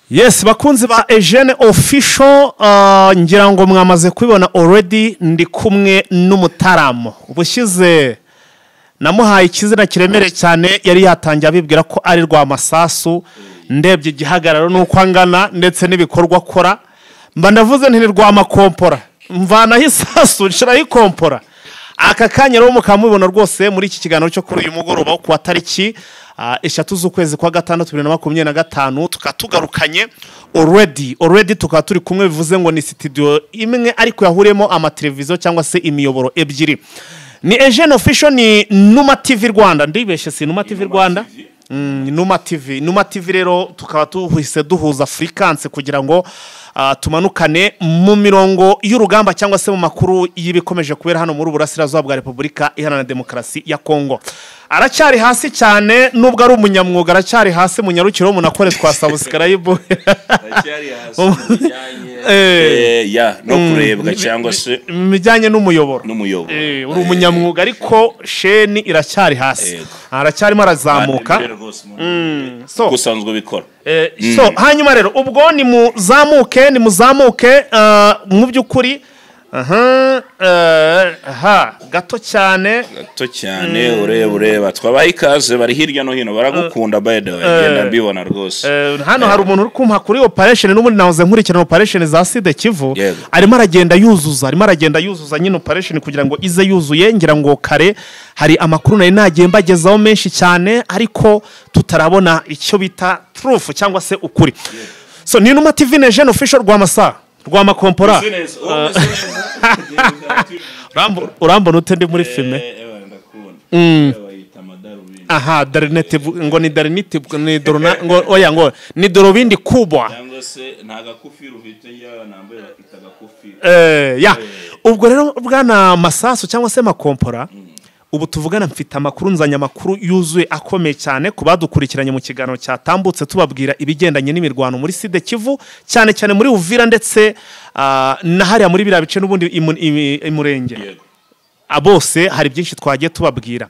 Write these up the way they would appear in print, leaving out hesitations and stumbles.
Yes, bakunzi ba Eugene Official, ngira ngo mwamaze kubibona already, ndi kumwe n'umutaramo. Ubushize namuhaye ikizina kiremereye cyane, yari yatangiye abibwira ko ari Rwamasasu. Ndebye igihagararo n'uko angana ndetse n'ibikorwa akora, mba ndavuze nti ni Rwamakompora, mvanaho isasu nshiraho ikompora. Aka kanya rero mukaba mubibona rwose muri iki kiganiro cyo kuri uyu mugoroba wo kuwa tariki 3 z'ukwezi kwa gatandatu 2025, tukaba tugarukanye already tukaba turi kumwe, bivuze ngo ni studio imwe ariko yahuriyemo amateleviziyo cyangwa se imiyoboro ebyiri. Ni Eugene Official, ni Numa TV Rwanda. Ndibeshye, si Numa TV Rwanda? Numa TV. Numa TV rero tukaba tuhise duhuza frequency kugira ngo tumanukane mu mirongo y'urugamba cyangwa se mu makuru y'ibikomeje kubera hano muri Burasirazuba bwa Repubulika Iharanira Demokarasi ya Kongo. Aracyari hasi cyane nubwo ari umunyamwuga, aracyari hasi. Munyarukiro munakore twa subscribe. Aracyari hasi mu bijyanye ya no kurebwa cyangwa se mu bijyanye n'umuyoboro. N'umuyoboro. Uri umunyamwuga ariko sheni iracyari hasi. Aracyarimo arazamuka. So uko usanzwe ubikora. So hanyuma rero ubwo nimuzamuke, nimuzamuke mu by'ukuri, aha, aha gato cyane. Gato cyane, ureba ureba twabaye ikaze, bari hirya no hino baragukunda, by the way, genda mbibona rwose. Hano hari umuntu uri kumpa kuri operation, n'ubundi nahoze nkurikirana operation za Sud Kivu. Arimo aragenda yuzuza, arimo aragenda yuzuza nyine operation kugira ngo ize yuzuye. Ngira ngo kare hari amakuru nari nagiye mbagezaho menshi cyane, ariko tutarabona icyo bita proof cyangwa se ukuri. So ni Numa TV na Eugene Official. Rwamasa, Rwamakompora, urambona ute ndi muri filme? Aha darinete, ngo ni darinete, ni dorona, ngo oya, ngo ni dorobindi kubwa. Cyangwa se nta gakufiri ufite, njyewe nambaye bakita gakufiri. Ya, ubwo rero bwana Masasu cyangwa se Makompora, ubu tuvugana mfite amakuru, nzanye amakuru yuzuye akomeye cyane ku badukurikiranye mu kiganiro cyatambutse, tubabwira ibigendanye n'imirwano muri Sud Kivu, cyane cyane muri Uvira ndetse na hariya muri biriya bice n'ubundi imurenge. Bose hari byinshi twagiye tubabwira.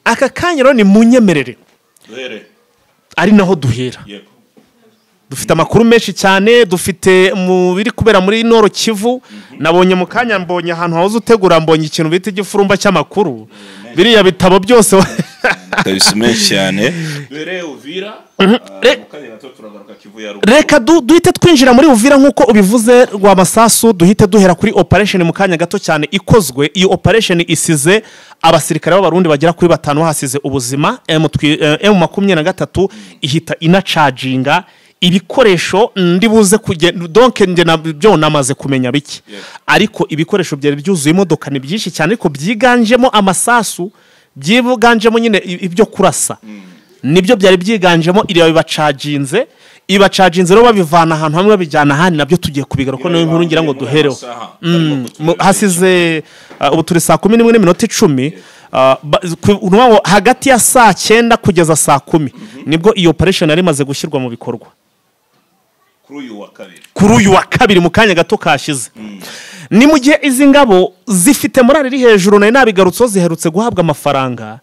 Aka kanya rero ni munyemerere duhere ari naho duhera. Dufite amakuru menshi cyane, dufite mu biri kubera muri Nord Kivu. Nabonye mu kanya, mbonye ahantu hahoze utegura, mbonye ikintu bita igifurumba cy'amakuru, biriya bitabo byose. Kabisa, menshi cyane. Duhere Uvira, mu kanya gato turagaruka Kivu ya ruguru. Reka duhite twinjira muri Uvira nk'uko ubivuze, Rwamasasu. Duhite duhera kuri operation mu kanya gato cyane ikozwe. Iyo operation isize abasirikare b'Abarundi bagera kuri 5 bahasize ubuzima. M23 ihita inacaginga ibikoresho. Ndibuze kugenda, donc nge nabyo namaze kumenya bike, ariko ibikoresho byari byuzuye imodoka ni byinshi cyane, ariko byiganjemo amasasu, byiganjemo nyine ibyo kurasa, nibyo byari byiganjemo. Iriya bibacaginze, ibacaginze rero babivana ahantu hamwe babijyana ahandi. Nabyo tugiye kubigaruka, niyo nkuru ngira ngo duhereho. Hasize ubu turi saa 11:10, ni ukuvuga ngo hagati ya saa 9 kugeza saa 10 nibwo iyo operation yari imaze gushyirwa mu bikorwa. Kuri uyu wa kabiri. Kuri uyu wa kabiri, mu kanya gato kashize. Ni mu gihe izi ngabo zifite morale iri hejuru, nari nabigarutseho, ziherutse guhabwa amafaranga,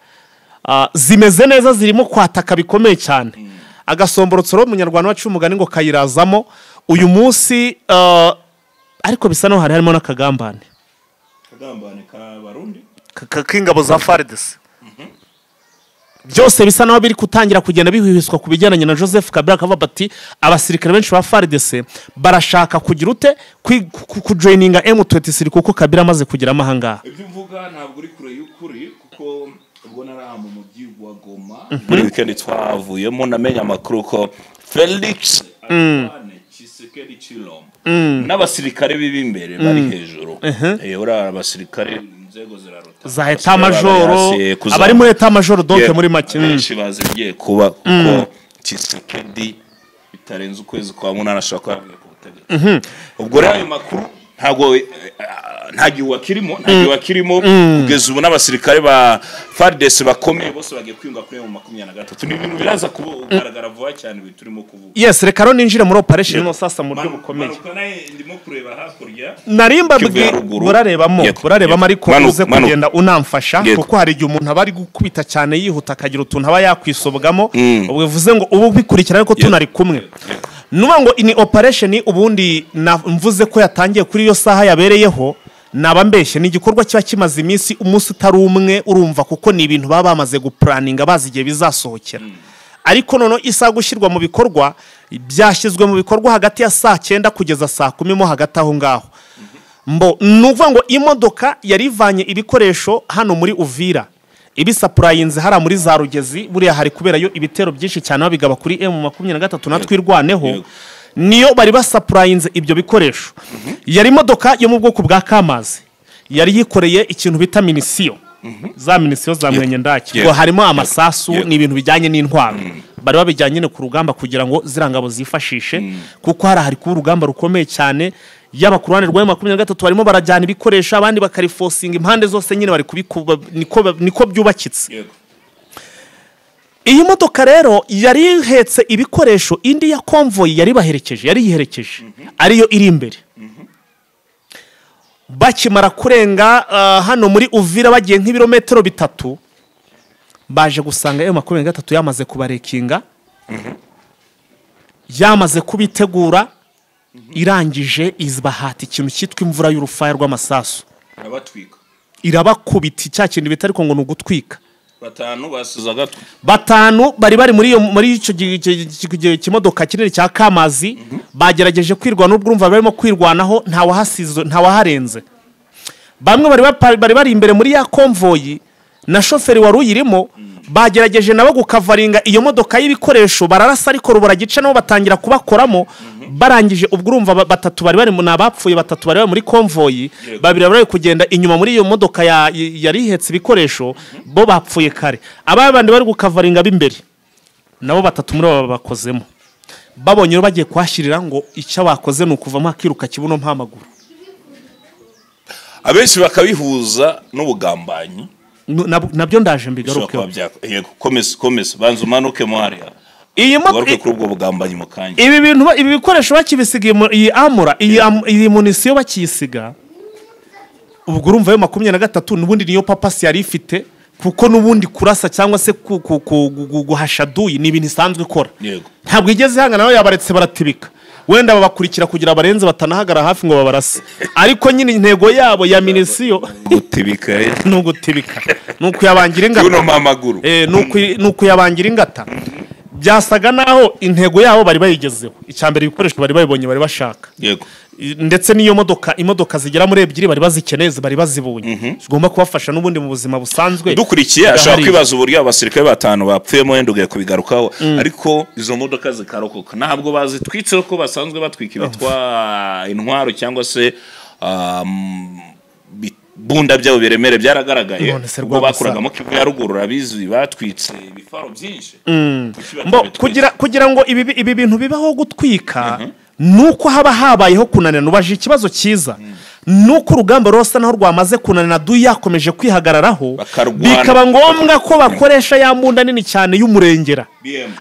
zimeze neza, zirimo kwataka bikomeye cyane. Agasomborotso rero, umunyarwanda wacu umugani ngo kayirazamo uyu munsi, ariko bisa naho hari harimo n'akagambane. Kagambane ka Barundi. K'ingabo za FARDC. Byose bisa naho biri gutangira kugenda bihwihwiswa ku bijyanye na Joseph Kabila, akavuga bati abasirikare benshi ba FARDC barashaka kugira ute, kujoininga M23 kuko Kabila amaze kugeramo ahangaha. Ibyo uvuga ntabwo uri kure y'ukuri, kuko ubwo nari aha mu mujyi wa Goma muri weekend twavuyemo, namenye amakuru ko Felix Antoine Tshisekedi Tshilombo n'abasirikare b'imbere bari hejuru, uriya abasirikare inzego ziraruta za état major, abari muri état major, donc muri make. Benshi bazi ibigiye kuba, kuko Tshisekedi bitarenze ukwezi kwa munani ashobora kuba yavuye ku butegetsi. Ubwo rero ayo makuru Ntabwo nta gihuha kirimo, nta gihuha kirimo. Kugeza ubu n'abasirikare ba FARDC bakomeye bose bagiye kwiyunga kuri M23. Ni ibintu biraza kugaragara vuba cyane ibintu turimo kuvuga. Yes, reka rero ninjire muri operation no sasa mu buryo bukomeye. Manuka naye ndimo kureba hakurya. Narimba Kivu ya ruguru. Burarebamo, Yego, burarebamo yego. ariko Manuka, uze manuka. kugenda unamfasha Yego. kuko hari igihe umuntu aba ari gukubita cyane yihuta akagira utuntu aba yakwisobwamo. Ubwo bivuze ngo ubu bikurikira ariko tunari kumwe. Nuba ngo ni operation ubundi mvuze ko yatangiye kuri iyo saha yabereyeho, naba mbeshye. Ni igikorwa kiba kimaze iminsi, umunsi utari umwe, urumva, kuko ni ibintu baba bamaze guplanninga bazi igihe bizasohokera. Ariko noneho isaha gushyirwa mu bikorwa, byashyizwe mu bikorwa hagati ya saa 9 kugeza saa 10 mo hagati aho ngaho. Mbo ni ukuvuga ngo imodoka yari ivanye ibikoresho hano muri Uvira ibisupplyinze hariya muri za Rugezi, buriya hari kuberayo ibitero byinshi cyane babigaba kuri M23 na Twirwaneho. Niyo bari basupplyinze ibyo bikoresho. Yari imodoka yo mu bwoko bwa Kamazi, yari yikoreye ikintu bita munition, za munition za mwenyendaki, ngo harimo amasasu n'ibintu bijyanye n'intwaro. Bari babijyanye nyine ku rugamba kugira ngo ziriya ngabo zifashishe, kuko hari kuba urugamba rukomeye cyane, yaba ku ruhande rwa M23 barimo barajyana ibikoresho, abandi bakareinforcinga impande zose nyine bari kubikuba, niko byubakitse. Iyi modoka rero yari ihetse ibikoresho, indi ya convoy yari baherekeje, yari yiherekeje ariyo iri imbere. Bakimara kurenga hano muri Uvira bagiye nk'ibirometero 3, baje gusanga M23 yamaze kubarekinga, yamaze kubitegura, irangije izbahata ikintu cyitwa imvura y'urufaya rw'amasasu. Abatwika. Irabakubita cya kintu bita ariko ngo ni ugutwika. 5 basize agatwe. 5 bari bari muri iyo muri icyo kimodoka kinini cya Kamazi, bagerageje kwirwana n'ubwo urumva barimo kwirwanaho, ntawahasize ntawaharenze. Bamwe bari bari imbere muri ya convoy na shoferi wari uyirimo, bagerageje nabo gukavaringa iyo modoka y'ibikoresho, bararasa ariko rubura gice nabo batangira kubakoramo. Barangije ubwo urumva 3 bari bari mu abapfuye, 3 bari bari muri convoy, 2 bari kugenda inyuma muri iyo modoka yari ihetse ibikoresho, bo bapfuye kare. Abandi bari gukavaringa b'imbere nabo 3 muri abo bakozemo, babonye rero bagiye kwashirira ngo icyo bakoze ni ukuvamo akiruka kibuno mpamaguru. Abenshi bakabihuza n'ubugambanyi. Nabyo ndaje mbigarukeho. Yego, komeza banza umanuke mo hariya. Iyi ugaruke kuri ubwo bugambanyi mu kanya. Ibi bintu ibi bikoresho bakibisigiye iyi amura, iyi munition bakiyisiga, ubwo urumva yo 23 n'ubundi niyo papasi yari ifite, kuko n'ubundi kurasa cyangwa se guhasha duyi ni ibintu isanzwe ikora. Ntabwo igeze hangana nayo yabaretse baratibika, wenda babakurikira kugira barenze batanahagara hafi ngo babarase. Ariko nyine intego yabo ya munition gutibika ni ugutibika, ni ukuyabangira ingata. Kuno mamaguru. Ni ukuyabangira ingata. Byasaga naho intego yabo bari bayigezeho. Icyambere ibikoresho bari babibonye bari bashaka. Ndetse n'iyo modoka, imodoka zigera muri 2 bari bazikeneye, bari bazibonye. Zigomba kubafasha n'ubundi mu buzima busanzwe. Dukurikiye ashaka kwibaza uburyo abasirikare 5 bapfuyemo, wenda ugiye kubigarukaho, ariko izo modoka zikarokoka. Ntabwo bazitwitse ko basanzwe batwika ibitwa intwaro cyangwa se bunda byabo biremere byaragaragaye. Ubwo bakuragamo Kivu ya ruguru rabizi batwitse ibifaro byinshi. Mbo kugira ngo ibi bintu bibaho gutwika, nuko haba habayeho kunanira. Ubaje ikibazo cyiza, nuko urugamba rosa naho rwamaze kunanira, du yakomeje kwihagararaho, bikaba ngombwa ko bakoresha ya mbunda nini cyane y'umurengera.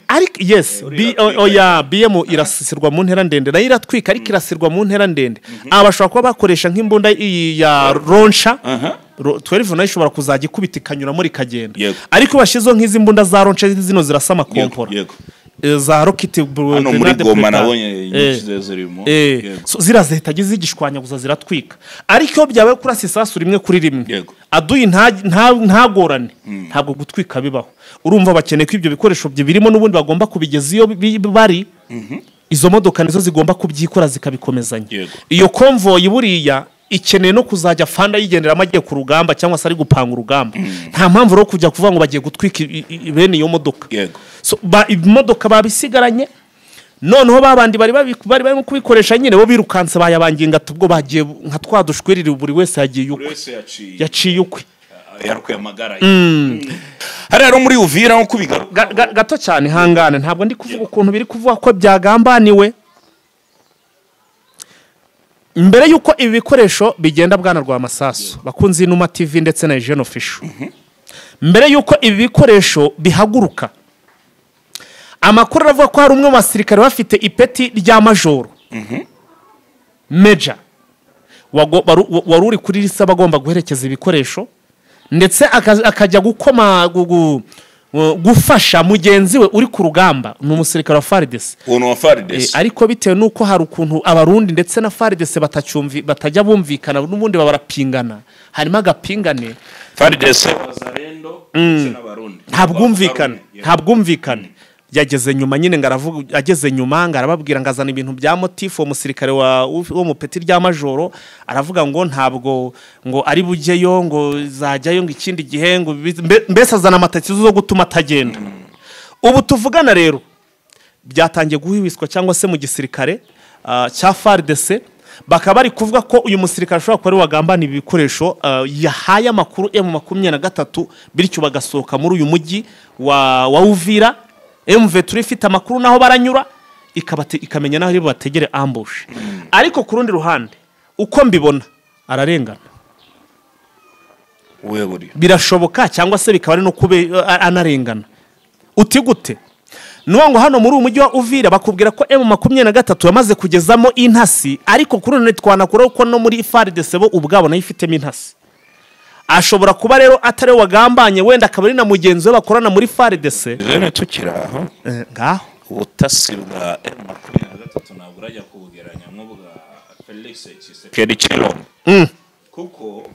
Ariko yes, oya BM irasisirwa mu ntera ndende, nayo iratwika ariko irasirwa mu ntera ndende. Aba bashobora kuba bakoresha nk'imbunda ya roncha 12 nayo ishobora kuzajya ikubita ikanyura muri kagenda. Ariko bashizo nk'izi mbunda za roncha zino zirasa amakompora. Za rocket hano muri Goma nabonye nyinshi zirimo. Zira zihita zigishwanyaguza ziratwika. Ariko byabaye kurasa isasu rimwe kuri rimwe, aduyi ntagorane, ntabwo gutwika bibaho. Urumva bakeneye ko ibyo bikoresho birimo n'ubundi bagomba kubigeza iyo bari. Izo modoka nizo zigomba kubyikora zikabikomezanya. Iyo convoy buriya ikeneye no kuzajya fanda yigenderamo agiye ku rugamba cyangwa se ari gupanga urugamba. Nta mpamvu rero kujya kuvuga ngo bagiye gutwika bene iyo modoka. So imodoka babisigaranye, noneho babandi bari barimo kubikoresha nyine bo birukanse bayabanginga tubwo bagiye nka twadushwirira, buri wese yagiye ukwe, yaciye ukwe, yarukuye amagara. Hari rero muri Uvira nko kubigaruka gato cyane, hangane ntabwo ndi kuvuga ukuntu biri kuvuga ko byagambaniwe. Mbere yuko ibi bikoresho bigenda, bwana Rwamasasu, bakunzi Inuma TV ndetse na Eugene Official, mbere yuko ibi bikoresho bihaguruka, amakuru aravuga ko hari umwe mu basirikare bafite ipeti rya majoro, major, wari uri kuri liste agomba guherekeza ibikoresho, ndetse akajya gukoma gufasha mugenzi we uri ku rugamba, ni umusirikare wa FARDC. Umuntu wa FARDC. Ariko bitewe n'uko hari ukuntu Abarundi ndetse na FARDC batacyumvi, batajya bumvikana, n'ubundi barapingana, harimo agapingane. FARDC, Wazalendo ndetse n'Abarundi. Nta bwumvikane. Yageze nyuma nyine ngo aravuga, ageze nyuma ngo arababwira, ngo azana ibintu bya motif. Uwo musirikare wo mu peti rya majoro aravuga ngo ntabwo ngo ari bujyeyo, ngo zajyayo ngo ikindi gihe, ngo mbese azana amatatizo zo gutuma atagenda. Ubu tuvugana rero byatangiye guhwiswa, cyangwa se mu gisirikare cya FARDC bakaba bari kuvuga ko uyu musirikare ashobora kuba ari wagambana ibi bikoresho, yahaye amakuru M23, bityo bagasohoka muri uyu mujyi wa Uvira. M23 ifite amakuru naho baranyura, ikamenya naho iri bubategere ambush. Ariko ku rundi ruhande, uko mbibona, ararengana. We buri Birashoboka, cyangwa se bikaba ari no kube anarengana. Uti gute? Nuwo ngo hano muri uyu mujyi wa Uvira bakubwira ko M23 yamaze kugezamo intasi, ariko kuri none twanakuraho ko no muri FARDC bo ubwabo nayo ifitemo intasi. Ashobora kuba rero atari we wagambanye, wenda akaba ari na mugenzi we bakorana muri FARDC. Rero tukiri aho, Ngaho. ubutasi bwa M23 ntabwo urajya kubugeranya nk'ubwa Felix Tshisekedi Tshilombo, kuko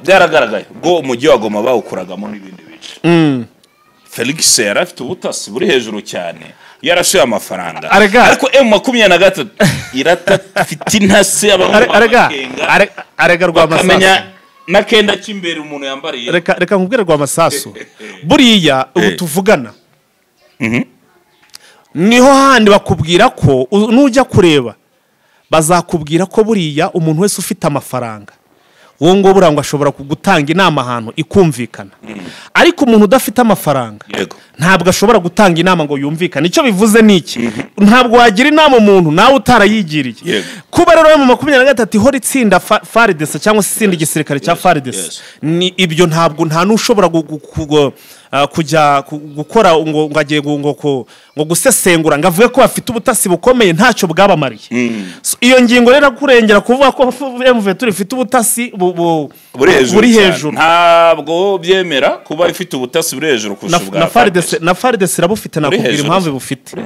byaragaragaye ubwo umujyi wa Goma bawukuragamo n'ibindi bice, Felix yari afite ubutasi buri hejuru cyane, yarashoye amafaranga, ariko M23 iratafite intasi, abahungu b'amakenga, Arega Rwamasasu. bakamenya n'akenda k'imbere umuntu yambariye. Reka nkubwire Rwamasasu, buriya ubu tuvugana niho handi bakubwira ko nujya kureba bazakubwira ko buriya umuntu wese ufite amafaranga, uwo ngo buriya ngo ashobora gutanga inama ahantu ikumvikana, ariko umuntu udafite amafaranga ntabwo ashobora gutanga inama ngo yumvikane. Icyo bivuze ni iki? Ntabwo wagira inama umuntu nawe utarayigiriye. Kuba rero mu 23 ihora itsinda FARDC, cyangwa se itsinda igisirikare cya FARDC, ni ibyo, ntabwo nta n'ushobora kujya gukora ngo agiye ngo gusesengura ngo avuge ko bafite ubutasi bukomeye, ntacyo bwabamariye. So, iyo ngingo rero kurengera kuvuga ko M23 ifite ubutasi buri hejuru buri cyane. hejuru. Ntabwo byemera kuba ifite ubutasi buri hejuru kurusha ubwa Na FARDC, na FARDC irabufite. Nakubwira hejuru. impamvu ibufite.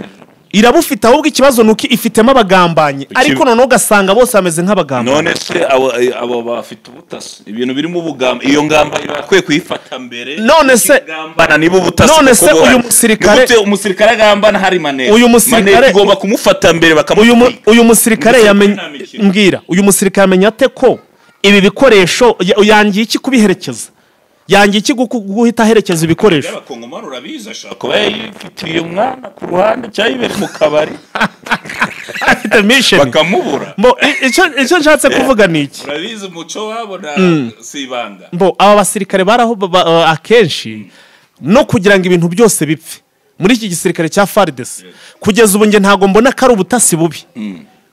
Irabufite, ahubwo ikibazo ni uko ifitemo abagambanyi, ariko noneho ugasanga bose bameze nk'abagambanyi. None se abo bafite ubutasi, ibintu birimo ubugamba, iyo ngamba bakwiye kuyifata mbere? None Gambana niba ubutasi None se kuko uyu buhari. musirikare Ni gute umusirikare agambana hari maneko? Uyu musirikare Maneko igomba kumufata mbere, bakamutwika. Uyu musirikare Ndetse yamenye nta mikino. Mbwira, uyu musirikare yamenya ate ko ibi bikoresho yangiye iki kubiherekeza, yangiye iki guhita aherekeza ibikoresho? Y'abakongomani urabizi, ashobora kuba yifitiye umwana ku ruhande cyangwa yibereye mu kabari, Afite mission. bakamubura. Mbo icyo nshatse kuvuga ni iki? Urabizi umuco wabo na si ibanga. Mbo aba basirikare baraho akenshi no kugira ngo ibintu byose bipfe muri iki gisirikare cya FARDC kugeza ubu, nge ntabwo mbona ko ari ubutasi bubi,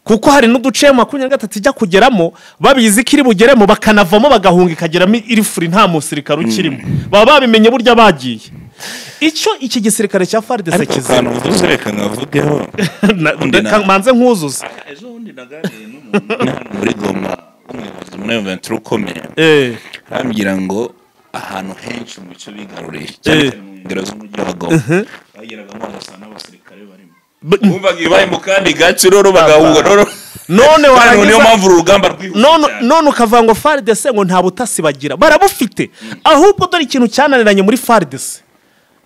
kuko hari n'uduce 23 ijya kugeramo babizi ko iri bugeremo, bakanavamo bagahunga, ikageramo iri free, nta musirikare ukirimo, baba babimenye burya bagiye. Icyo iki gisirikare cya FARDC Ariko kizima akantu uvuze reka nkavugeho. Undi Manze nkuzuze. Ejo bundi naganiriye n'umuntu hano muri Goma w'umuyobozi muri M23 ukomeye, arambwira ngo ahantu henshi mu bice bigaruriye, cyane cyane mu nkengero z'umujyi wa Goma, bageragamo bagasanga n'abasirikare barimo. Bumvaga ibaye mu kandi gace rero bagahunga rero. None Kandi niyo warangiza mpamvu uru rugamba rwihuse none cyane. None ukavuga ngo FARDC ngo nta butasi bagira. Barabufite. Ahubwo dore ikintu cyananiranye muri FARDC,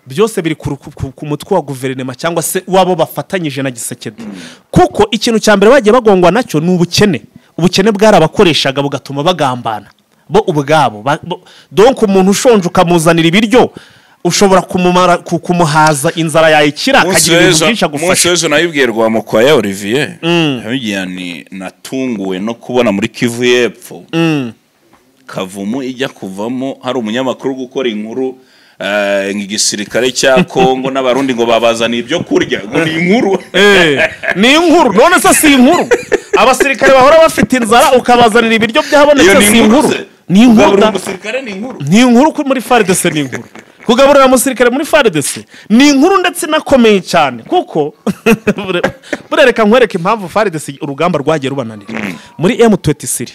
byose biri ku mutwe wa guverinoma cyangwa se wabo bafatanyije na Tshisekedi, kuko ikintu cya mbere bagiye bagongwa nacyo ni ubukene. Ubukene bwarabakoreshaga bugatuma bagambana bo ubwabo. Donc umuntu ushonje ukamuzanira ibiryo, ushobora kumumara kumuhaza inzara yayikira, Umunsi akagira ibintu w'ejo byinshi umunsi agufasha. w'ejo nabibwiye Rwamukwaya Olivier, yabibwiye ni natunguwe no kubona muri Kivu y'Epfo, Kavumu ijya kuvamo, hari umunyamakuru gukora inkuru ngo igisirikare cya Kongo n'Abarundi ngo babazaniye ibyo kurya, ngo ni inkuru. Ni inkuru. None se si inkuru? Abasirikare bahora bafite inzara ukabazanira ibiryo byahabonetse, si inkuru, ni inkuru. Ni inkuru ko muri FARDC ni inkuru. Kugaburira umusirikare muri FARDC ni inkuru ndetse inakomeye cyane, kuko burereka nkwereka impamvu FARDC urugamba rwagiye rubananira. Muri M23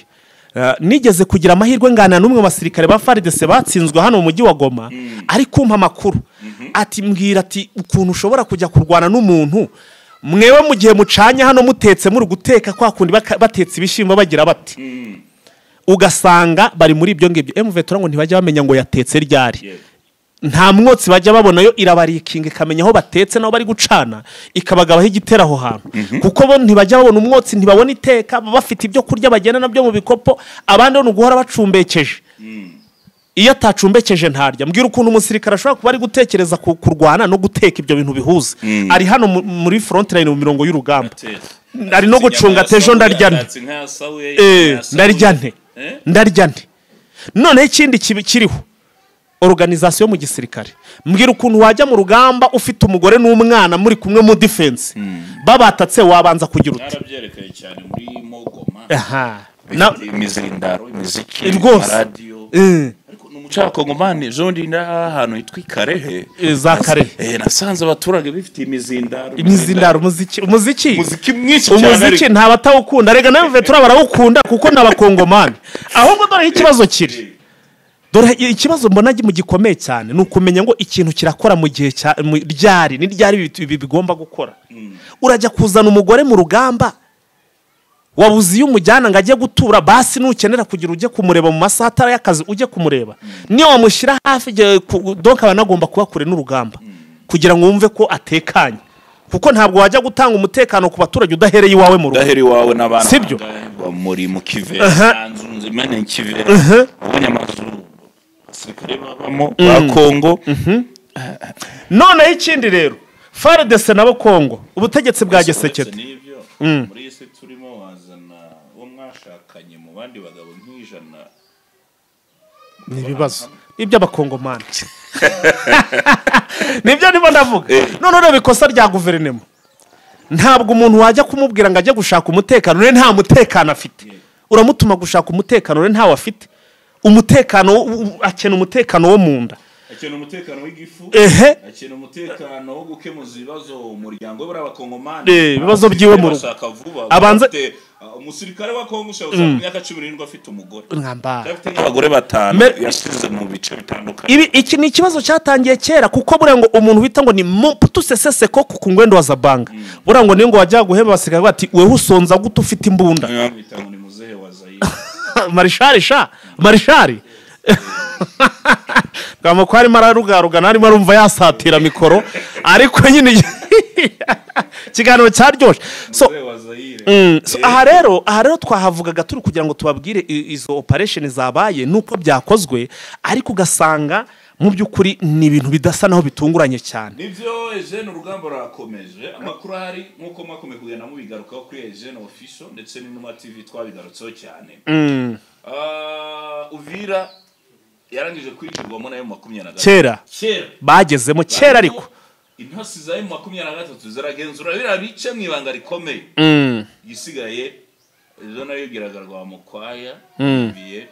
nigeze kugira amahirwe ngana n'umwe mu basirikare ba FARDC batsinzwe hano mu mujyi wa Goma, ari kumpa amakuru ati mbwira ati ukuntu ushobora kujya kurwana n'umuntu mwewe mu gihe mucanye hano mutetse muri guteka kwa kundi batetse ibishimbo bagira bati, ugasanga bari muri ibyo ngibyo. M23 ngo ntibajya bamenya ngo yatetse ryari, nta mwotsi bajya babonayo, irabarikinga ikamenya aho batetse naho bari gucana, ikabagabaho igitera aho hantu, kuko bo ntibajya babona umwotsi, ntibabona iteka, bafite ibyo kurya bagenda nabyo mu bikopo, abandi bo guhora bacumbekeje. Iyo atacumbekeje ntarya. Mbwira ukuntu umusirikare ashobora kuba ari gutekereza kurwana no guteka ibyo bintu bihuza, ari hano muri front line mu mirongo y'urugamba, ari no gucunga tejo ndarya nte, ndarya nte, ndarya nte. Noneho ikindi kiriho organisation mu gisirikare, mbwira ukuntu wajya mu rugamba ufite umugore n'umwana muri kumwe mu defense, babatatse wabanza kugira uti. Narabyerekeye cyane muri Mogoma. Aha, imizindaro, imiziki, radio. Ariko n'umucakongomani jondi ndahantu hitwa Ikarehe, za Karehe, nasanze abaturage bifite imizindaro, imizindaro, umuziki, umuziki mwinshi cyane. Umuziki nta batawukunda, rega nawe vetura barawukunda kuko n'abakongomani. Ahubwo dore ikibazo kiri, dore ikibazo mbona mu gikomeye cyane ni ukumenya ngo ikintu kirakora mu gihe cya ryari, ni ryari ibi bigomba gukora. Urajya kuzana umugore mu rugamba wabuze iyo umujyana ngo ajye gutura, basi nukenera kugira ujye kumureba mu masaha atari y'akazi ujye kumureba, niyo wamushyira hafi donc aba anagomba kuba kure n'urugamba kugira ngo wumve ko atekanye, kuko ntabwo wajya gutanga umutekano ku baturage udahereye iwawe mu rugo, udahereye iwawe n'abana, sibyo? Muri mu Kive, nzu nzimene Kive, ubonye amazu abasirikare babamo ba Kongo. Noneho ikindi rero FARDC nabo Kongo, ubutegetsi bwa Gisekedi muri ese turimo wazana uwo mwashakanye mu bandi bagabo nk'ijana, ni ibibazo iby'abakongomani. Nibyo ndimo ndavuga. None rero ikosa rya guverinoma, ntabwo umuntu wajya kumubwira ngo ajye gushaka umutekano rero nta mutekano afite, uramutuma gushaka umutekano rero ntawe afite. Umutekano akena umutekano wo mu nda, akena umutekano w'igifu, akena umutekano wo gukemuza ibibazo umuryango we b'abakongomani, ibibazo byiwe mu rugo. Abanza umusirikare wa Kongo ushaka imyaka 17 afite umugore, afite abagore batanu yasize mu bice bitandukanye. Ibi iki ni ikibazo cyatangiye kera, kuko buriya ngo umuntu wita ngo ni Mobutu Sese Seko ku ngwendo wa Zabanga, buriya ngo ningo wajya guheba abasirikare bati wewe usonza gute ufite imbunda, bita ngo ni muzehe wa Zaire, marishari sha marishari. Kama arimo ararugarugana arimo arumva yasatira mikoro, ariko nyine ikiganiro cyaryoshye. So aha rero twahavugaga turi kugira ngo tubabwire izo operation zabaye nuko byakozwe, ariko ugasanga mu by'ukuri ni ibintu bidasa naho bitunguranye cyane. Nibyo Eugene, urugamba rurakomeje, amakuru ahari nkuko mwakomeye kugenda mubigarukaho kuri Eugene Official ndetse n'Inuma TV twabigarutseho cyane. Uvira yarangije kwinjirwamo na M23 kera bagezemo kera, ariko intasi za M23 ziragenzura biriya bice mu ibanga rikomeye. Igisigaye ejo nayo bigaragarwa mu kwaya biye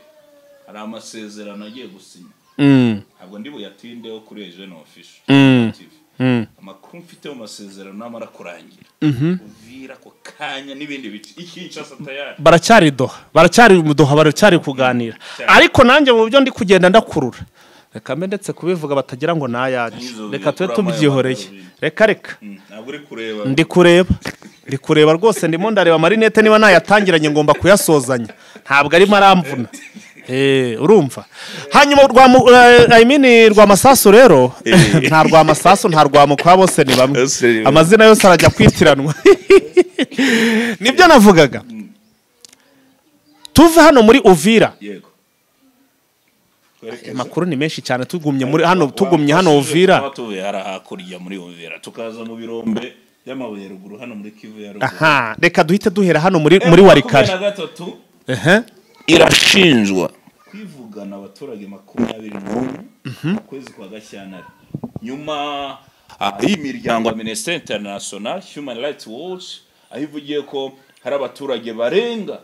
hari amasezerano agiye gusinya, ntabwo ndi buyatindeho kuri Eugene Official TV. Amakuru mfite mu masezerano namara kurangira Uvira ko kanya n'ibindi bice Ikinshasa tayari baracyari Doha, baracyari mu Doha, baracyari kuganira. Ariko nanjye mu byo ndi kugenda ndakurura, reka mbe ndetse kubivuga batagira ngo nayanjye, reka tube tubyihoreye, reka reka ntabwo uri kureba, ndi kureba, ndi kureba rwose, ndimo ndareba marinete niba nayatangiranye ngomba kuyasozanya, ntabwo arimo aramvuna. Urumva. Hanyuma I mean rwa masasu rero, nta rwa masasu nta rwa mukwa, bose ni bamwe, amazina yose arajya kwitiranwa. Nibyo navugaga. Tuve hano muri Uvira. Yego. Amakuru ni menshi cyane, tugumye muri hano, tugumye hano Uvira. Tuvuye hakurya muri Uvira tukaza mu birombe by'amabuye ruguru hano muri Kivu ya ruguru. Aha, reka duhite duhera hano muri Warikare. Irashinjwa kwivugana abaturage 21 mu kwezi kwa Gashyantare, nyuma y'imiryango ya Amnesty International, Human Rights Watch, aho ivugiye ko hari abaturage barenga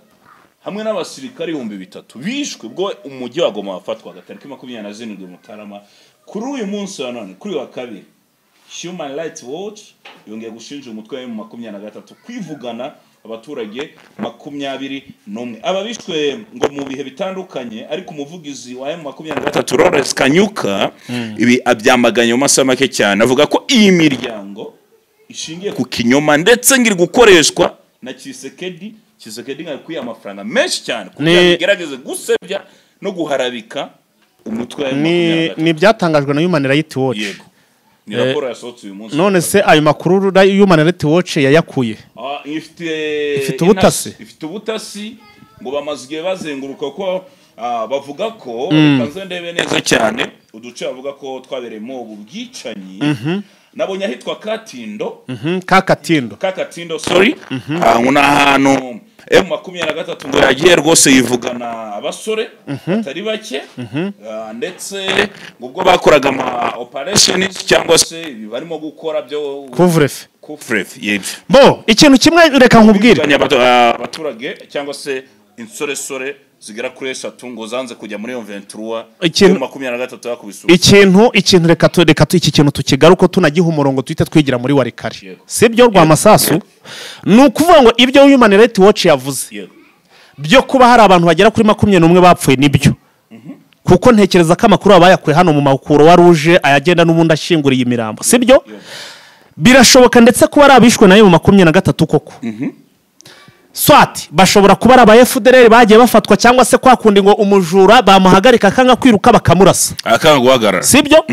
hamwe n'abasirikare 3000 bishwe ubwo umujyi wa Goma wafatwaga tariki 27 Mutarama. Kuri uyu munsi wa none, kuri wa kabiri, Human Rights Watch yongeye gushinja umutwe wa M23 kwivugana abaturage 21 aba bishwe ngo mu bihe bitandukanye. Ariko umuvugizi wa M23 Lawrence Kanyuka ibi abyamaganye mu masaha make cyane, avuga ko iyi miryango ishingiye ku kinyoma ndetse ngiri gukoreshwa na Tshisekedi. Tshisekedi ngakwiye amafaranga menshi cyane kugira ngo igerageze gusebya no guharabika umutwe wa M23. Ni byatangajwe na Human Rights Watch. Yego. Ni raporo yasohotse uyu munsi. None se ayo makuru Human Rights Watch yayakuye? Ifite ubutasi. Ifite ubutasi ngo bamaze igihe bazenguruka ko bavuga ko reka ndebe neza cyane uduce bavuga ko twabereyemo ubu bwicanyi. Nabonye ahitwa Katindo. Kakatindo sorry. Ngo na ahantu M23 ngo yagiye rwose yivugana abasore batari bake, ndetse ngo ubwo bakoraga ama operations cyangwa se ibi barimo gukora byo couvre-feu yebyo. Bo ikintu kimwe reka nkubwire, abaturage cyangwa se insoresore zigera kuri 3 ngo zanze kujya muri M23 M23 yakubise ikintu reka iki kintu tukigaruko tunagiha umurongo tuhite twigira muri Warikare, sibyo Rwamasasu? Ni ukuvuga ngo ibyo Human Rights Watch yavuze byo kuba hari abantu bagera kuri 21 bapfuye nibyo, kuko ntekereza ko amakuru abayakuye hano mu makuru wa Rouge ayagenda n'ubundi ashinguriye imirambo, sibyo? Birashoboka ndetse kuba ari abishwe nayo mu 23 koko. Swati bashobora kuba ari aba FDLR bagiye bafatwa cyangwa se kwakundi ngo umujura bamuhagarika akanga kwiruka bakamurasa, akanga guhagarara, sibyo?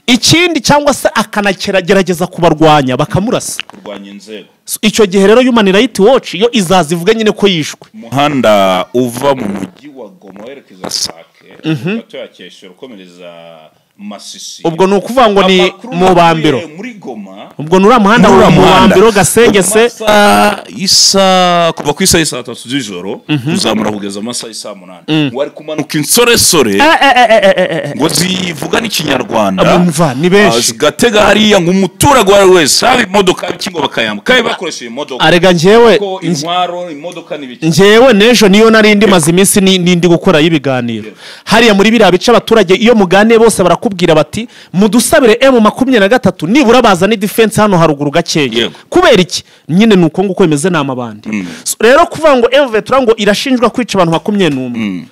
Ikindi cyangwa se akanagerageza kubarwanya bakamurasa, kurwanya inzego. Icyo gihe rero Human Rights Watch yo izazivuga nyine ko yishwe. Umuhanda uva mu mujyi wa Goma werekeza Sake gato ya Keshero ukomereza Masisi, ubwo ni ukuvuga ngo ni mu Bambiro muri Goma, ubwo nura muhanda wa Mubambiro Gasengese isa kuva ku isaha 3 z'ijoro kuzamura kugeza amasaha isa 8 ngo ari kumanuka insoresore ngo zivuga n'ikinyarwanda ni benshi zigatega hariya ngo umuturage wari wese haba imodoka kingo bakayambuka kandi bakoresheje imodoka. Arega njyewe intwaro imodoka n'ibiki, njyewe nejo niyo narindi maze iminsi nindi gukora y'ibiganiro hariya muri biriya bice abaturage iyo muganiye bose barakubwira bati mudusabire M23 nibura bazana defense hano haruguru gakeya. Kubera iki nyine nuko nguko bimeze namabandi. Rero kuvuga ngo M23 ngo irashinjwa kwica abantu 21,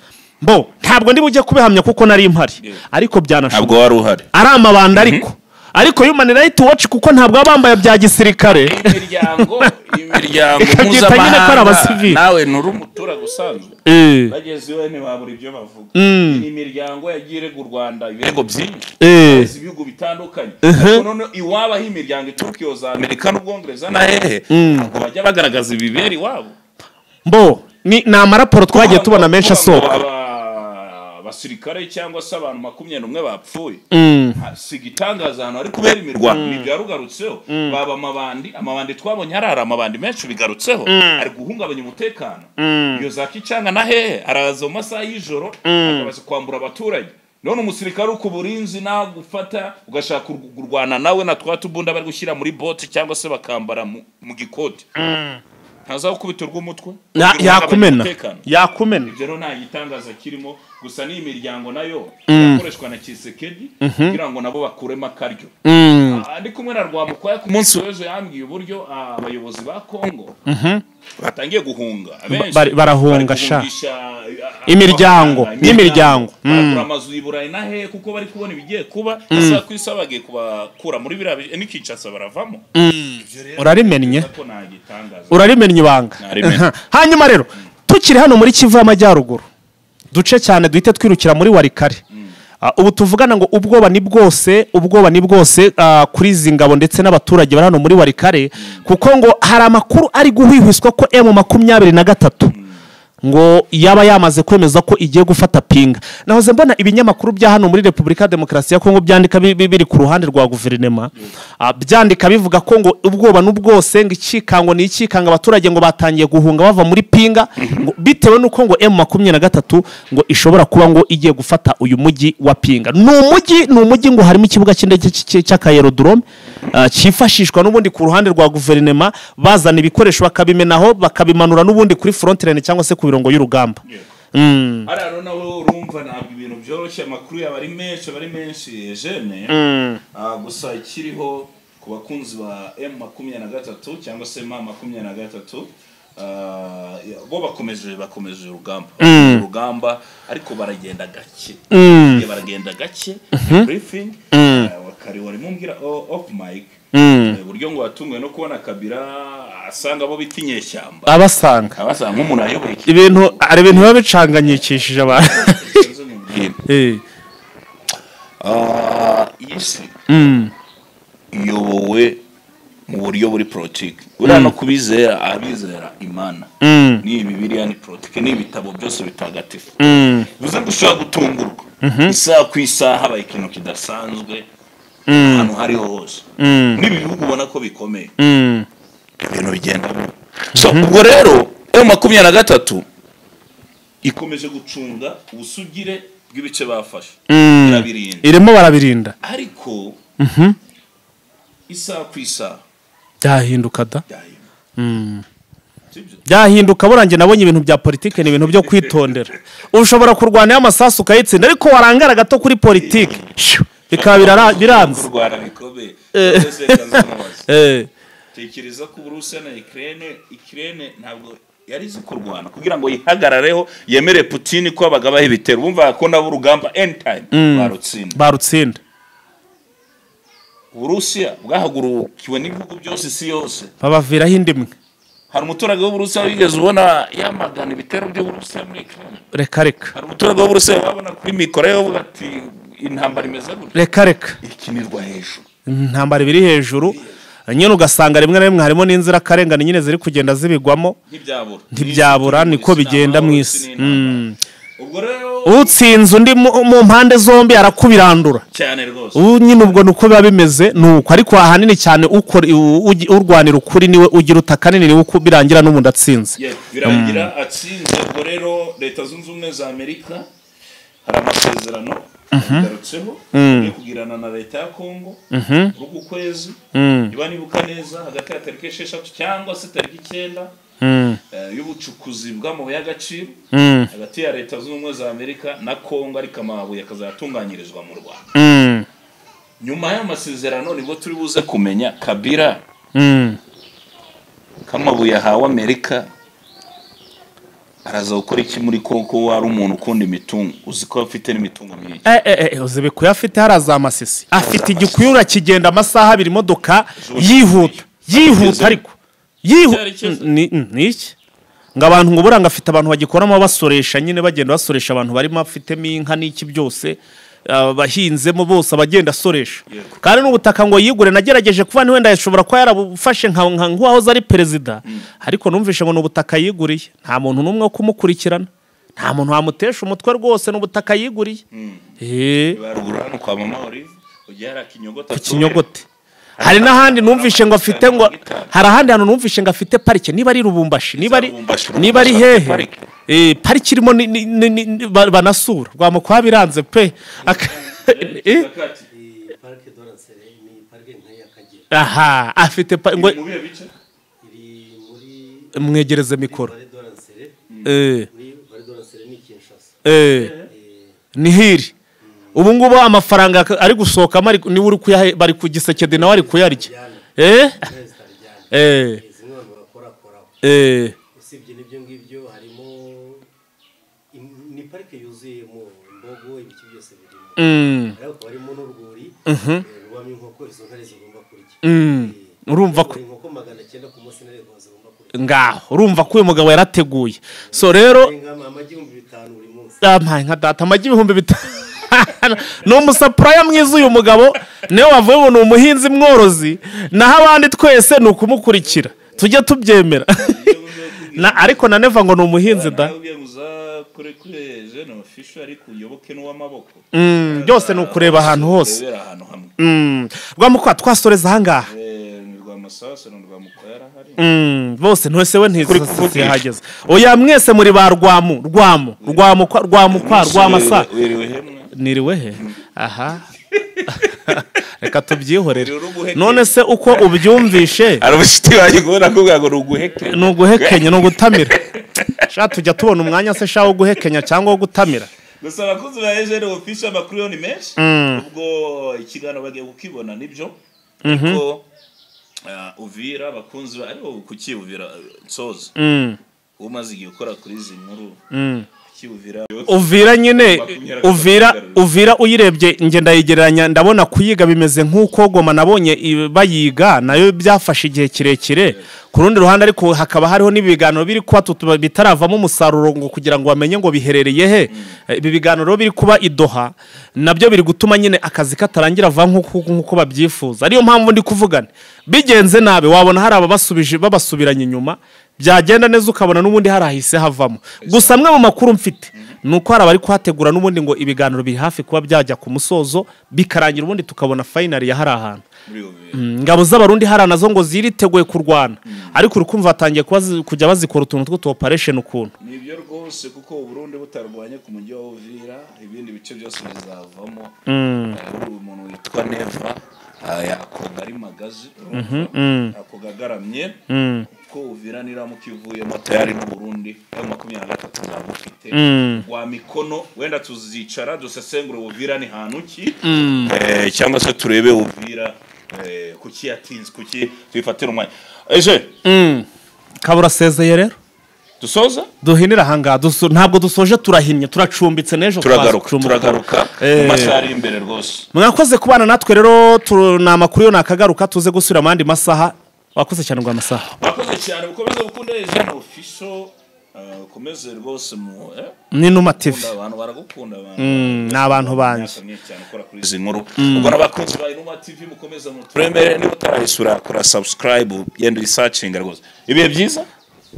bo ntabwo ndi bujye kubihamya kuko nari impari, ariko byanashoboka ntabwo wari uhari ari amabandi. Ariko Human Rights Watch kuko ntabwo abambaye bya gisirikare, imiryango mpuzamahanga, nawe nuri umuturage usanzwe bageze iwe ntibabura ibyo bavuga. Ni imiryango yagiye irega u Rwanda ibirego byinshi ibihugu bitandukanye, ariko none iwabo aho imiryango ituruka iyo za Amerika n'Ubwongereza na hehe ntabwo bajya bagaragaza ibibera iwabo. Mbo ni amaraporo twagiye tubona menshi asohoka abasirikare cyangwa se abantu 21 bapfuye. Si gitangaza ahantu ari kubera imirwano ni byarugarutseho, baba amabandi twabonye harara amabandi menshi bigarutseho ari guhungabanya umutekano. Iyo za Kicanga na hehe araza mu masaha y'ijoro akabaza kwambura abaturage. None umusirikare ukuburinzi nagufata ugashaka kurwana nawe na twatubunda bari gushyira muri bote cyangwa se bakambara mu gikoti, ntaza gukubita urw'umutwe, yakumena. Ibyo rero nta gitangaza kirimo, gusa ni imiryango nayo yakoreshwa na Tshisekedi kugira ngo nabo bakuremo akaryo. Ndi kumwe na Rwamukwaya ku munsi w'ejo yambwiye uburyo abayobozi ba Kongo batangiye guhunga, abenshi barahunga sha imiryango n'imiryango barakura amazu i Burayi na hehe kuko bari kubona ibigiye kuba isaha ku isaha bagiye kubakura muri biriya ni Kinshasa baravamo. Urarimennye ibanga. Hanyuma rero tukiri hano muri Kivu y'Amajyaruguru duce cyane duhite twirukira muri Warikare. Ubu tuvugana ngo ubwoba ni bwose kuri izi ngabo ndetse n'abaturage bari hano muri Warikare, kuko ngo hari amakuru ari guhwihwiswa ko M23 ngo yaba yamaze kwemeza ko igiye gufata Pinga. Nahoze mbona ibinyamakuru bya hano muri Repubulika ya Demokarasi ya Kongo byandika biri ku ruhande rwa guverinema, byandika bivuga ko ngo ubwoba n'ubwose ngo ikikango ni ikikanga abaturage ngo batangiye guhunga bava muri Pinga, ngo bitewe nuko ngo M23 ngo ishobora kuba ngo igiye gufata uyu mujyi wa Pinga. Ni umujyi ngo harimo ikibuga cy'indege cy'akayerodrome cyifashishwa n'ubundi ku ruhande rwa guverinema, bazana ibikoresho bakabimenaho bakabimanura n'ubundi kuri frontline cyangwa se ku mirongo y'urugamba. Hariya rero nawe urumva ntabwo ibintu byoroshye, amakuru yaba ari menshi jene. Gusa ikiriho ku bakunzi ba M23 cyangwa se M23, bo bakomeje urugamba, ariko baragenda gake. Briefing wakari warimo mbwira off mic buryo ngo watunguwe no kubona Kabila asanga abo bita inyeshyamba, abasanga nk'umuntu ayoboye ibintu, ari ibintu biba bicanganyikishije abantu. Isi iyobowe mu buryo buri politiki, uriya no kubizera abizera Imana ni Bibiliya ni politiki ni ibitabo byose bitagatifu. Bivuze ngo ushobora gutungurwa isaha ku isaha habaye ikintu kidasanzwe ahantu hariho hose, n'ibi bihugu ubona ko bikomeye, ibintu bigenda. So ubwo rero M23 ikomeje gucunga ubusugire bw'ibice bafashe, irabirinda, irimo barabirinda, ariko isaha ku isaha byahinduka da. Byahinduka. Burangiye nabonye ibintu bya politike ni ibintu byo kwitondera. Ushobora kurwana y'amasasu ukayitsinda, ariko warangara gato kuri politike bikaba biranze. Kurwana bikomeye. Tekereza ko Uburusiya na Ukraine ntabwo yari izi kurwana kugira ngo yihagarareho yemere Putin ko abagabaho ibitero. Bumva ko nabo urugamba anytime barutsinda. Uburusiya bwahagurukiwe n'ibihugu byose isi yose, babaviraho indimwe. Hari umuturage w'Uburusiya wigeze ubona yamagana ibitero by'Uburusiya muri Ukraine? Reka reka. Hari umuturage w'Uburusiya wabona kuri mikoro yavuga ati intambara imeze gutya? Reka reka. Ikinirwa hejuru, intambara ibiri hejuru nyine, ugasanga rimwe na rimwe harimo n'inzirakarengane nyine ziri kugenda zibigwamo. Ntibyabura, niko bigenda mu isi. Ubwo rero utsinze undi mu mpande zombi arakubirandura cyane rwose. Nyine ubwo nuko biba bimeze nuko, ariko ahanini cyane urwanira ukuri niwe ugira utakanini, niwe birangira n'ubundi atsinze. Birangira atsinze. Ubwo rero Leta Zunze Ubumwe za Amerika hari amasezerano yagarutseho yo kugirana na leta ya Kongo muri uku kwezi, niba nibuka neza hagati ya tariki 6 cyangwa se tariki 9, y'ubucukuzi bw'amabuye y'agaciro hagati ya Leta Zunze Ubumwe za Amerika na Kongo, ariko amabuye akazatunganyirizwa mu Rwanda. Nyuma y'amasezerano nibwo turi buze kumenya Kabila k'amabuye ahawe Amerika araza gukora iki muri Kongo. Wari umuntu ukunda imitungo, uzi ko afite n'imitungo myinshi. Uzi bikuye afite haraza amasisi, afite igikuyura kigenda amasaha abiri imodoka yihuta ariko niki ngo abantu ngo buranga afite abantu bagikoramo basoresha nyine, bagenda basoresha abantu barimo afitemo inka n'iki byose, bahinzemo bose abagenda asoresha. Kandi n'ubutaka ngo yigure, nagerageje kuba wenda yashobora kuba yarabufashe nka nk'uwahoze ari perezida, ariko numvishe ngo n'ubutaka yiguriye nta muntu n'umwe wo kumukurikirana, nta muntu wamutesha umutwe rwose, n'ubutaka yiguriye. Baruguru hano kwa mama Olive ujya Kinyogote. Hari n'ahandi numvishe ngo afite, ngo hari ahandi hantu numvishe ngo afite parike, niba ari Rubumbashi, niba ari hehe, parike irimo banasura rwamukwa biranze pe. Aha afite ngo mwegereze mikoro ni hiri ubu ngubu amafaranga ari gusohoka ni uri kuyahe, bari ku Gisekedi nawe ari kuyarya. Usibye n'ibyo ngibyo harimo ni parike yuzuyemo imbogo, ibiki byose birimo, ariko harimo n'urwuri rubamo inkoko, izo ntare zigomba kurya. Urumva ko inkoko 900 ku munsi ntare zigomba kurya. Ngaho urumva ko uyu mugabo yarateguye. So rero amagi 5000 buri munsi. Nka data amagi 5000. Ni umusapuraya mwiza uyu mugabo, niwe wavuye ubu ni umuhinzi mworozi, naho abandi twese ni ukumukurikira tujye tubyemera. Na ariko na Neva ngo ni umuhinzi da. Nawe uzakore kuri Eugene Official ariko uyoboke n'uw'amaboko. Byose ni ukureba ahantu hose. Urebera ahantu hamwe. Rwamukwa twasoreza ahangaha. Ni Rwamasasu ni Rwamukwa yarahari. Bose ntwese we ntizihageze. Oya mwese muri ba Rwamu, Rwamu, Rwamukwa, Rwamukwa, Rwamasa. Wiriwe hemwe. Niriwe he? Aha. Reka tubyihorere. None se uko ubyumvishe? Ari ubushiti bayigora kuvuga ngo nuguhekenya. Nuguhekenya no gutamira. Sha tujya tubona umwanya se sha wo guhekenya cyangwa wo gutamira. Gusa abakunzi ba Eugene Official amakuru yo ni menshi. Ubwo ikiganiro bagiye kukibona nibyo. Ko Uvira abakunzi ba ariko kuki Uvira nsoza. Umaze igihe ukora kuri izi nkuru. Uvira nyine Uvira uyirebye nge ndayigereranya ndabona kuyiga bimeze nk'uko Goma nabonye bayiga nayo byafashe igihe kirekire. Ku rundi ruhande ariko hakaba hariho n'ibiganiro biri kuba bitaravamo umusaruro ngo kugira ngo bamenye ngo biherereye he. Ibi biganiro biri kuba i Doha nabyo biri gutuma nyine akazi katarangira va nk'uko babyifuza. Ariyo mpamvu ndi kuvugana bigenze nabi wabona hari ababasubije babasubiranye inyuma, byagenda neza ukabona n'ubundi harahise havamo. Gusa amwe mu makuru mfite nuko hari abari kuhategura n'ubundi ngo ibiganiro biri hafi kuba byajya ku musozo bikarangira ubundi tukabona final ya hari ahantu. Ingabo z'abarundi hari nazo ngo ziriteguye kurwana, ariko urukumva batangiye kujya bazikora utuntu tw'utu operation ukuntu. Nibyo rwose kuko Uburundi butarwanye ku mujyi wa Uvira ibindi bice byose bizavamo. Umuntu witwa Neva yakoga ari magazi yakoga agaramye ko Uvira niramuka ivuyemo tayari n'u Burundi ayo 23 zabufite wa mikono. Wenda tuzicara dusesengure Uvira ni hantu ki cyangwa se turebe Uvira kuki yatinze kuki twifatira umwanya. Eje kabura sezeye rero dusoza duhinira ahangaha ntabwo dusoje turahinnye turacumbitse n'ejo turagaruka mu masaha ari imbere rwose. Mwakoze kubana natwe rero ni amakuru yo nakagaruka tuze gusubira amandi masaha. Wakoze cyane ngo amasaha. Wakoze cyane ukomeze gukunda Eugene Official, ukomeze rwose mu ni Numa TV. Abantu baragukunda abantu. Ni abantu banje. Cyane ukora kuri izi nkuru. Ubwo n'abakunzi ba Numa TV mukomeza muturemere niba utarayisura kora subscribe yenda researching rwose. Ibihe byiza.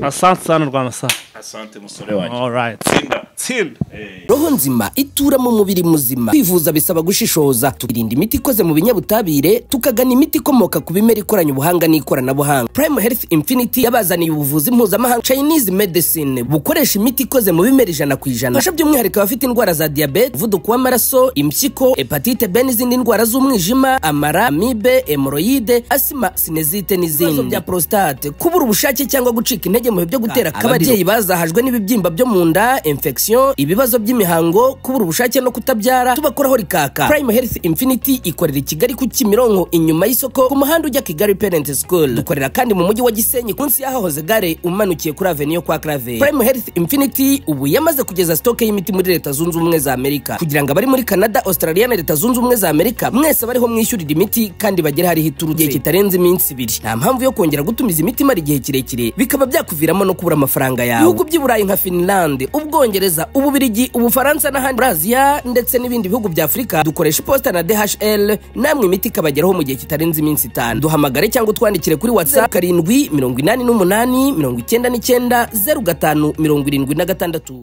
Asante sana Rwamasa. Asante musore wanjye. All right. Tsinda. Tsinda. Roho nzima itura mu mubiri muzima. Kwivuza bisaba gushishoza. Tukirinda imiti ikoze mu binyabutabire, tukagana imiti ikomoka ku bimera ikoranye ubuhanga n'ikoranabuhanga. Prime Health Infinity yabazaniye ubuvuzi mpuzamahanga Chinese medicine bukoresha imiti ikoze mu bimera 100%. Fasha by'umwihariko abafite indwara za diabete, umuvuduko w'amaraso, impyiko, hepatite B n'izindi ndwara z'umwijima, amara, amibe, hemoroide, asima, sinezite n'izindi. Ibibazo bya prostate, kubura ubushake cyangwa gucika intege mu byo gutera akabariro, bazahajwe n'ibibyimba byo mu nda, infection, ibibazo by'imihango, kubura ubushake no kutabyara, tubakoraho rikaka. Prime Health Infinity ikorera i Kigali ku Kimironko inyuma y'isoko ku muhanda ujya Kigali Parent School. Dukorera kandi mu mujyi wa Gisenyi kunsi y'ahahoze gare umanukiye kuri Avenue kwa Clave. Prime Health Infinity ubu yamaze kugeza stock y'imiti muri Leta Zunze Ubumwe za Amerika kugira ngo abari muri Canada, Australia na Leta Zunze Ubumwe za Amerika mwese bariho mwishyurira imiti kandi bagere hari hiturutse kitarenze iminsi 2. Nta mpamvu yo kongera gutumiza imiti mara igihe kirekire bikaba byakuviramo no kubura amafaranga yawe. Ibihugu by'i Burayi nka Finland, Ubwongereza, Ububirigi, Ubufaransa n'ahandi muri Aziya ndetse n'ibindi bihugu bya Afurika dukoresha iposita na DHL, namwe imiti ikabageraho mu gihe kitarenze iminsi 5. Duhamagare cyangwa utwandikire kuri WhatsApp 7 88 99 05 76.